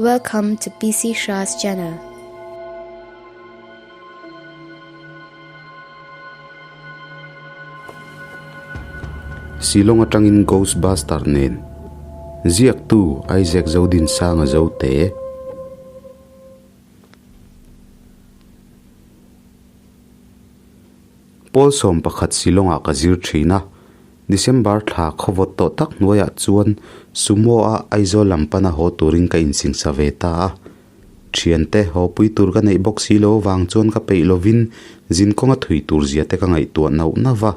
Welcome to PC Shah's channel. Shillong atangin Ghostbuster nen ziaktu Isaac Zodinsanga Zote. Pawl 11 Shillong-ah ka zir thin a, December thla khawvawt tawh tak hnuaiah chuan Sumo-a Aizawl lam pana haw turin ka insingsa ve ta a. Thiante haw pui tur ka neih bawk si lo avang chuan ka peih lovin zin kawnga thui tur zia te ka ngaihtuah nauh nauh a.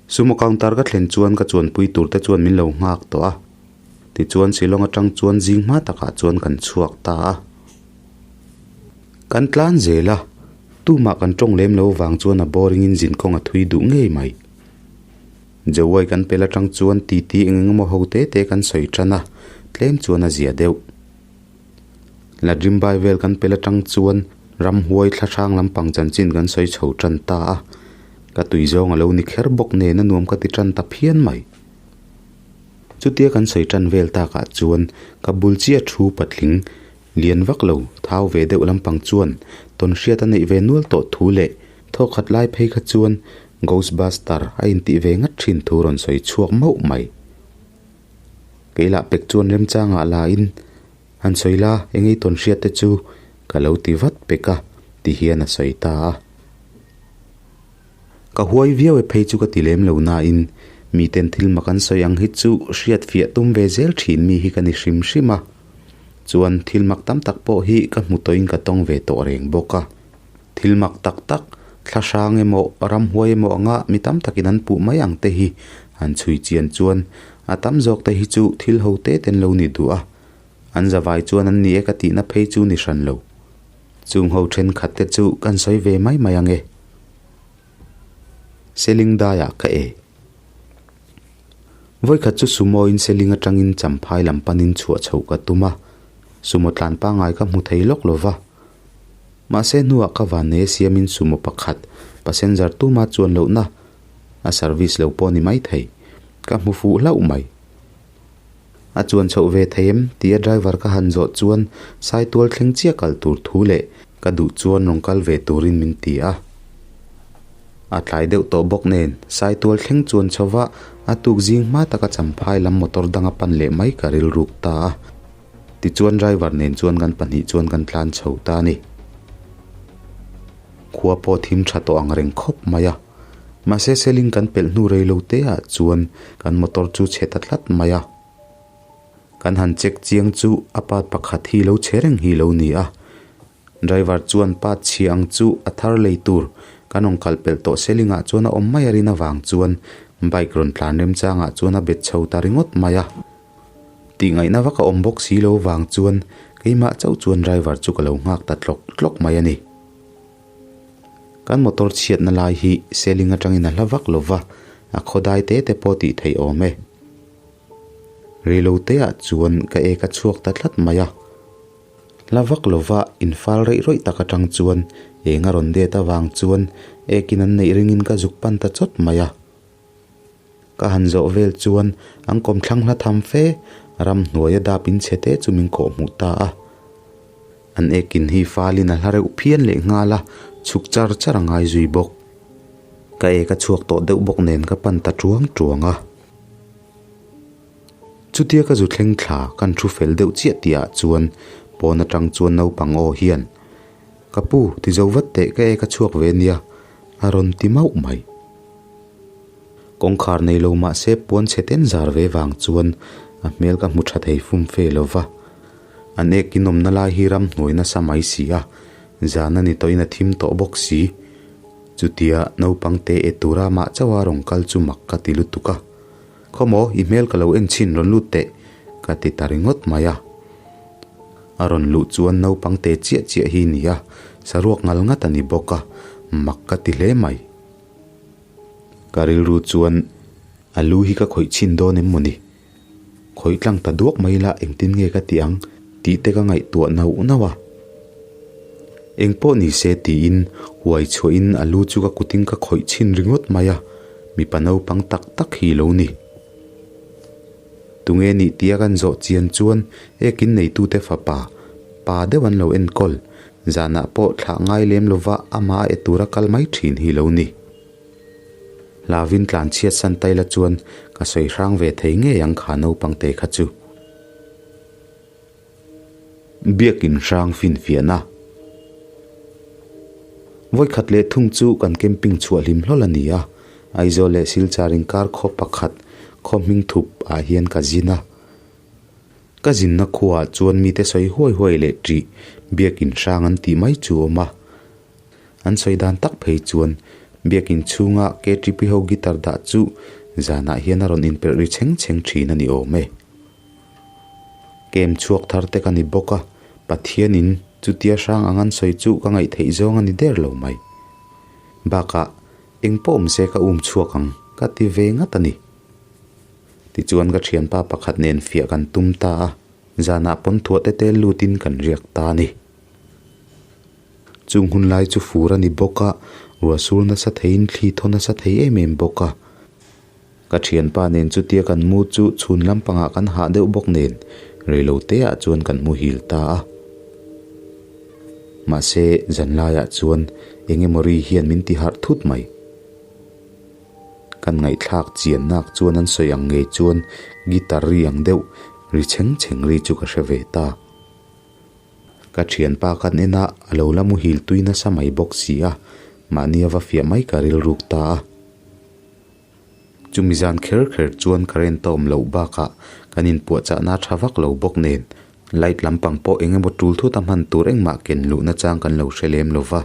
Sumo counter ka thlen chuan ka chuanpui tur te chuan min lo nghak tawh a. Tichuan Shillong atang chuan zing hma takah chuan kan chhuak ta a. Kan tlan zel a, tumah kan tawng lem lo vang chuan a boring in zin kawng a thui duh ngei mai. Jawai kan pel atang chuan titi eng eng emaw ho te te kan sawi tan a, tlem chuan a zia deuh. Ladrimbai vel kan pel atang chuan ramhuai thla hrang lampang chanchin kan sawi chho tan ta a, ka tui zawng a lo ni kher bawk nen a nuam ka ti tan ta phian mai. Chutia kan sawi tan vel takah chuan ka bul chiah thu patling Lian vak lo, thau ve deuh lampang chuan tawn hriat a neih ve nual tawh thu leh thawkhat lai phei kha chuan Ghostbuster a intih ve ngat thin thu rawn sawi chhuak mauh mai. Keilah pek chuan remchangah la in, Han sawi la, engei tawn hriat te chu ka lo ti vat pek a, ti hian a sawi ta a. Ka huai viau e phei chu ka ti lem lo nain, miten thil mak an sawi ang hi chu hriat fiah tum ve zel thin mi hi ka ni hrim hrim a. Chuan thil mak tam tak pawh hi ka hmu tawhin ka tawng ve tawh reng bawk a. Thil mak tak tak, thla hrang emaw, ramhuai emaw anga mi tam takin an puh mai ang te hi han chhui chian chuan a tam zawk te hi chu thil ho te ten lo ni duh a. An zavai chuan an ni e ka tihna phei chu ni hran lo. Chung ho thenkhat te chu kan sawi ve mai mai ang e. Seling daiah ka e. Vawikhat chu sumo in seling atangin champhai lam panin chhuah chhoh ka tum a, sumo tlan pangngai ka hmu thei lawk lo va. Mahse hnuah ka van nei siamin sumo pakhat passenger tuma chuan lohna a service lo pawh ni mai thei, ka hmu fuh hlauh mai. A chuan chhoh ve thei em tia driver ka han zawh chuan Saitual thleng chiah kal tur thu leh ka duh chuan rawn kal ve turin min ti a. A tlai deuh tawh bawk nen Saitual thleng chuan chhova a tuk zing hma taka champhai lam motor danga pan leh mai ka rilruk ta a. Tichuan driver nen chuan kan pahnih chuan kan tlan chho ta a ni. Khua pawh thim tha tawh ang reng khawp mai a. Mahse seling kan pelh hnu rei lo te ah chuan kan motor chu chhe ta tlat mai a. Kan han check chiang chu a part pakhat hi lo chhe reng hi lo ni a. Driver chuan part chhia ang chu a thar lei tur kan rawn kal pelh tawh seling ah chuan a awm mai a rin avang chuan bike rawn tlan remchang ah chuan a bet chho ta ringawt mai a. Tih ngaihna vak a awm bawk si lo vang chuan keimah chauh chuan driver chu ka lo nghak ta tlawk tlawk mai a ni. Kan motor chhiatna lai hi seling atangin a hla vak lo va, a khawdai te te pawh tih theih awm e. Reilo te ah chuan ka ek a chhuak ta tlat mai a. Hla vak lo va infal reih rawih tak atang chuan eng a rawn det avang chuan ekin an neih ringin ka zuk pan ta chawt mai a. Ka han zawh vel chuan an kawmthlang hla tham fe ramhnuaia dap in chhe te chu min kawh hmuh ta a. An ekin hi falin a hla reuh phian leh nghal a, chhuk char char a ngai zui bawk. Ka ek a chhuak tawh deuh bawk nen ka pan ta tuang tuang a. Chutia ka zu thleng thla kan thu fel deuh chiah tih ah chuan pawn atang chuan naupang aw hian, Ka pu, ti zo vat teh ka ek a chhuak ve nia, a rawn ti mauh mai. Kawngkhar nei lo mah se puan chhe ten zar ve vang chuan a hmel ka hmu tha thei fum fe lo va. An ek inawmna lai hi ramhnuai nasa mai si a, zan a ni tawhin a thim tawh bawk si. Chutia naupang te e tura mah chauha rawn kal chu mak ka ti lutuk a. Khawmaw, i hmel ka lo en chhin rawn lut teh, ka ti ta ringawt mai a. A rawn luh chuan naupang te chiah chiah hi ni a, saruak ngal ngat a ni bawk a, mak ka ti hle mai. Ka rilru chuan a lu hi ka khawih chhin dawn em mawni? Khawih tlang ta duak mai la engtin nge ka tih ang tih te ka ngaihtuah nauh nauh a. Eng pawh ni se tiin huai chhuahin a lu chu ka kutin ka khawih chhin ringawt mai a, mipa naupang tak tak hi lo ni. Tunge nih tia kan zawh chian chuan ekin neitute fapa, pa deuh an lo enkawl, zanah pawh thlah ngai lem lova amah a e tura kal mai thin hi lo ni. Hlavin tlan chhiat san taila chuan ka sawi hrang ve thei ngei ang kha naupang te kha chu. Biakin hrang finfiahna. Vawikhat leh thung chu kan camping chhuah hlim hlawl a ni a, Aizawl leh Silchar inkar khaw pakhat khaw hming thup ah hian ka zin a. Ka zinna khuaah chuan mite sawi huai huai leh ṭih biakin hrang an tih mai chu a awm a. An sawi dan tak phei chuan biakin chhunga KTP ho guitar dah chu zanah hian a rawn inperh ri chheng chheng ṭhin a ni awm e. Kem chhuak thar te ka ni bawk a, Pathianin chutia hrang ang an sawi chu ka ngaihtheih zawng a ni der lo mai. Bakah, eng pawh awm se ka um chhuak ang ka ti ve ngat a ni. Tichuan ka thianpa pakhat nen fiah kan tum ta a, zanah pawn thuah te te lutin kan riak ta a ni. Chung hun lai chu fur a ni bawk a, ruah sur nasa theiin thli thaw nasa thei em em bawk a. Ka thianpa nen chutia kan mu chu chhun lampangah kan hah deuh bawk nen reilo te ah chuan kan muhil ta a. Mahse zanlaiah chuan eng emaw ri hian min ti harh thut mai. Kan ngaihthlak chian nak chuan an sawi ang ngei chuan guitar ri ang deuh ri chheng chheng ri chu ka hre ve ta. Ka thianpa kan en a, a lo la muhil tui nasa mai bawk si a, mahni a va fiah mai ka rilruk ta a. Chumi zan kher kher chuan current a awm loh bakah kan inpuahchahna a tha vak lo bawk nen light lampang pawh eng emaw tul thut a hman tur engmah ken luhna chang kan lo hre lem lo va.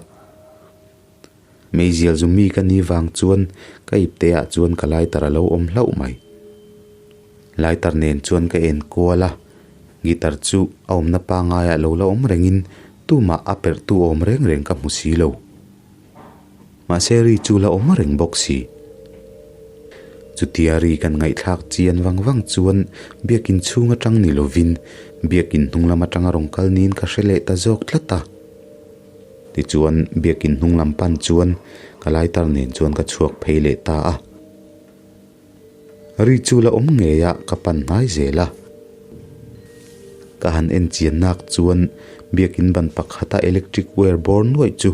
Meizial zu mi ka ni vang chuan ka ipte ah chuan ka lighter a lo awm hlauh mai. Lighter nen chuan ka en kual a, guitar chu a awmna pangaiah lo la awm rengin tumah a perhtu awm reng reng ka hmu si lo. Mahse ri chu la awm reng bawk si. Chutia ri kan ngaihthlak chian vang vang chuan biakin chhung atang ni lovin biakin hnung lam atanga rawn kal niin ka hre leh ta zawk tlat a. Tichuan biakin hnung lam pan chuan ka lighter nen chuan ka chhuak phei leh ta a. Ri chu la awm ngei a ka pan hnai zel a. Ka han en chian nak chuan biakin ban pakhata electric wire bawr nuaih chu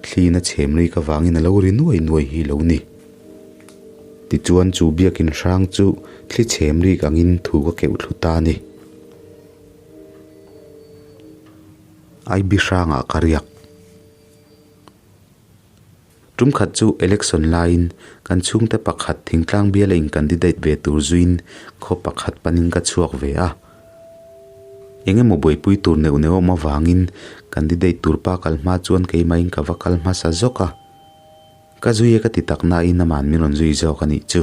thlin a chhem ri ka vangin a lo ri nuai nuai hi lo ni. Tichuan chu biakin hrang chu thli chhem rik angin thu ka keuh thlu ta a ni. Aibi hrangah ka riak. Tum khat chu election laiin kan chhungte pakhat thingtlang biala in candidate ve tur zuiin khaw pakhat panin ka chhuak ve a. Eng emaw buaipui tur neuh neuh awm avangin candidate tur pa kal hma chuan keimahin ka va kal hmasa zawk a. Ka zui e ka ti tak nain aman min rawn zui zawk a nih chu.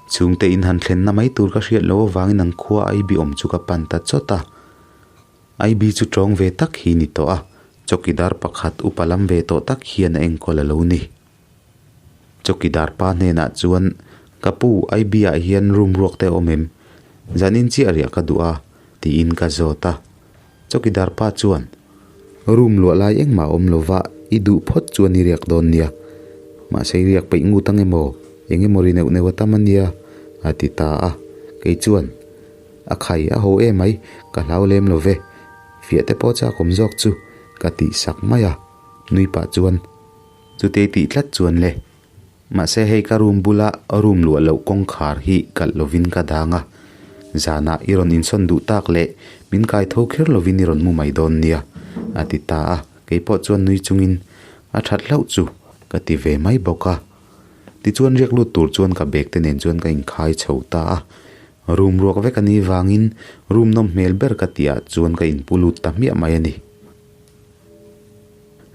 Chhungte in han thlenna mai tur ka hriat loh avangin an khua ai bi awm chu ka pan ta chawt a. IB chu tawng ve tak hi ni tawh a, chawkidar pakhat upa lam ve tawh tak hian a enkawl a lo ni. Chawkidar pa hnenah chuan, Ka pu, IB ah hian room ruak te a awm em? Zanin chiah riah ka duh a, tiin ka zawt a. Chawkidar pa chuan, Room luah lai engmah a awm lo va, i duh phawt chuan i riak dawn nia. Mahse i riak peih ngut ang emaw, eng emaw ri neuh neuh a tam a nia, a ti ta a. Kei chuan, A khai a ho em mai, ka hlau lem lo ve. Fiah te pawh chak awm zawk chu ka tih sak mai a, nui pah chuan chutei tih tlat chuan le. Mahse hei ka room bula room luah loh kawngkhar hi kalh lovin ka dang a, zanah i rawn insawn duh tak leh min kai tho kher lovin i rawn mu mai dawn nia, a ti ta a, kei pawh chuan nui chungin a that hlauh chu ka ti ve mai bawk a. Tichuan riak lut tur chuan ka bag te nen chuan ka inkhai chho ta a, Room ruak vek a nih vangin room nawm hmel ber ka tih ah chuan ka inpu lut ta hmiah mai a ni.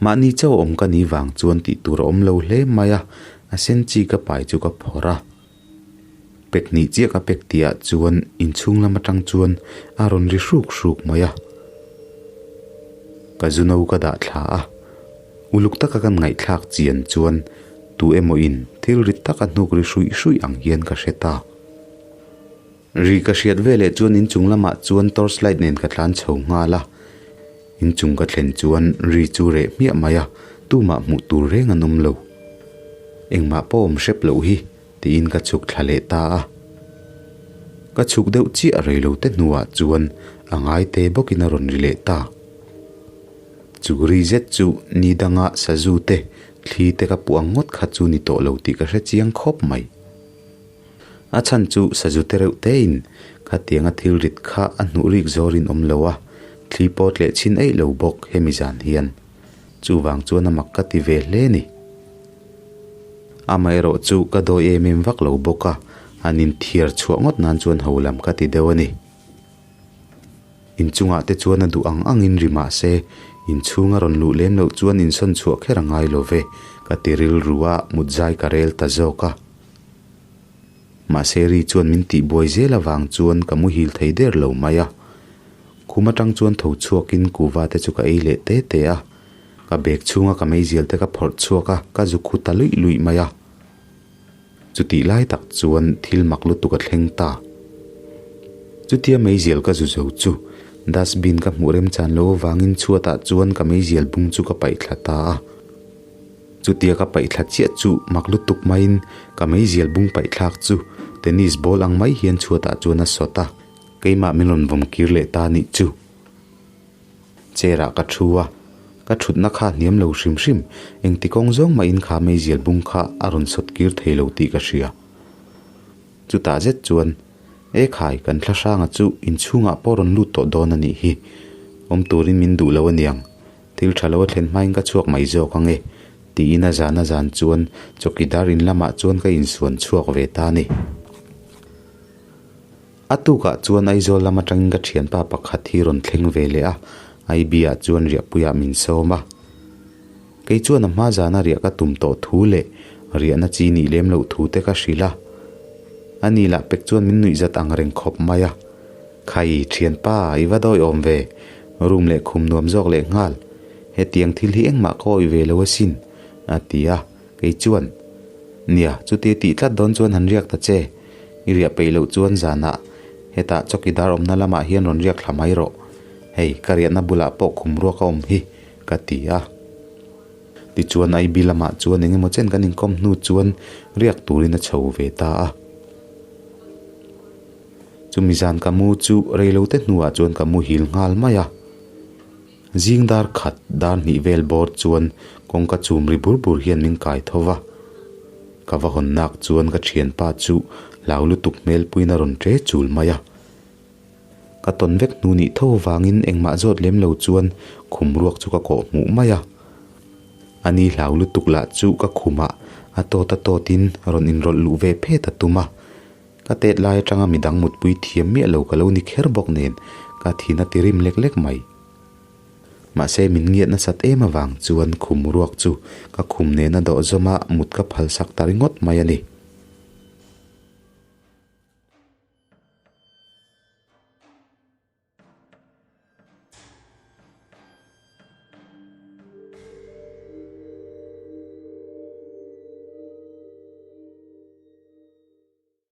Mahni chauh awm ka nih vang chuan tih tur a awm lo hle mai a, a sen chi ka pai chu ka phawrh a. Pek hnih chiah ka pek tih ah chuan inchhung lam atang chuan a rawn ri hruk hruk mai a. Ka zu no ka dah thla a, uluk taka kan ngaihthlak chian chuan tu emaw in thil rit taka hnuk ri hruih hruih ang hian ka hre ta. Ri ka hriat veleh chuan inchung lamah chuan torch light nen ka tlan chho nghal a, inchung ka thlen chuan ri chu reh hmiah mai a, tumah hmuh tur reng an awm lo. Engmah pawh awm hrep loh hi tiin ka chhuk thla leh ta a. Ka chhuk deuh chiah rei lo te hnuah chuan a ngai te bawkin a rawn ri leh ta. Chu ri zet chu ni danga sazu te thli te ka puh ang ngawt kha chu ni tawh lo tih ka hre chiang khawp mai. A chhan chu sazu te reuh tein khatianga thil rit kha a hnuh rik zawrin awm lo a, thli pawt leh chhin eih lo bawk hemi zan hian. Chuvang chuan a mak ka ti ve hle ni. Amaherawh chu ka dawi em em vak lo bawk a, an inthiar chhuah ngawt nan chuan ho lam ka ti deuh a ni. Inchungah te chuan a duh ang angin ri mah se, inchhung a rawn luh lem loh chuan insawn chhuah kher a ngai lo ve, ka ti rilru a, mutzai ka rel ta zawk a. Mahse ri chuan min tih buai zel avang chuan ka muhil thei der lo mai a. Khum atang chuan tho chhuakin kuva te chu ka ei leh te te a. Ka bag chhunga ka meizial te ka phawrh chhuak a, ka zu khu ta luih luih mai a. Chutih lai tak chuan thil mak lutuk a thleng ta. Chutia meizial ka zu zo chu dustbin ka hmuh remchan lo avangin chhuatah chuan ka meizial bung chu ka paih thla ta a. Chutia ka paih thla chiah chu mak lutuk maiin ka meizial bung paih thlak chu tennis ball ang mai hian chhuatah chuan a sawt a, keimah min rawn vawm kir leh ta nih chu. Chair ah ka thu a, ka thutna kha hniam lo hrim hrim, engti kawng zawng mahin kha meizial bung kha a rawn sawt kir thei lo tih ka hria. Chutah zet chuan, E khai, kan thla hranga chu inchhungah pawh rawn lut tawh dawn a nih hi, awm turin min duh lo aniang, thil tha lo a thlen hmain ka chhuak mai zawk ang e, tiin a zan a zan chuan chawkidar in lamah chuan ka insuan chhuak ve ta a ni. A tukah chuan Aizawl lam atangin ka thianpa pakhat hi rawn thleng ve leh a, IB-ah chuan riahpuiah min sawm a. Kei chuan a hma zana riah ka tum tawh thu leh riahna chi nih lem loh thu te ka hrilh a. Ani lah pek chuan min nuih zat ang reng khawp mai a. Khai, thianpa, i va dawi awm ve, room leh khum nuam zawk leh nghal. Hetiang thil hi engmah ka awih ve lo asin, a ti a. Kei chuan, Nia, chuti tih tlat dawn chuan han riak ta che. I riah peih loh chuan zanah hetah chawkidar awmna lamah hian rawn riak thla mai rawh. Hei, ka riahna bulah pawh khum ruak a awm hi, ka ti a. Tichuan IB lamah chuan eng emaw chen kan inkawm hnu chuan riak turin a chho ve ta a. Chumi zan ka mu chu reilote hnuah chuan ka muhil nghal mai a. Zing dar khat dar hnih vel bawr chuan kawngka chum ri bur bur hian min kai tho va. Ka va hawn nak chuan ka thianpa chu hlau lutuk hmel puiin a rawn ṭe chul mai a. Ka tawn vek hnu nih tho avangin engmah zawt lem lo chuan khum ruak chu ka kawh hmuh mai a. Ani hlau lutuk lah chu ka khumah a tawt a tawtin rawn inrawlh luh ve phet a tum a. Ka tet lai atanga midang mutpui thiam miah lo ka lo ni kher bawk nen ka thin a ti rim lek lek mai. Mahse min ngiat nasat em avang chuan khum ruak chu ka khum nena dawh zawma mut ka phal sak ta ringawt mai a ni.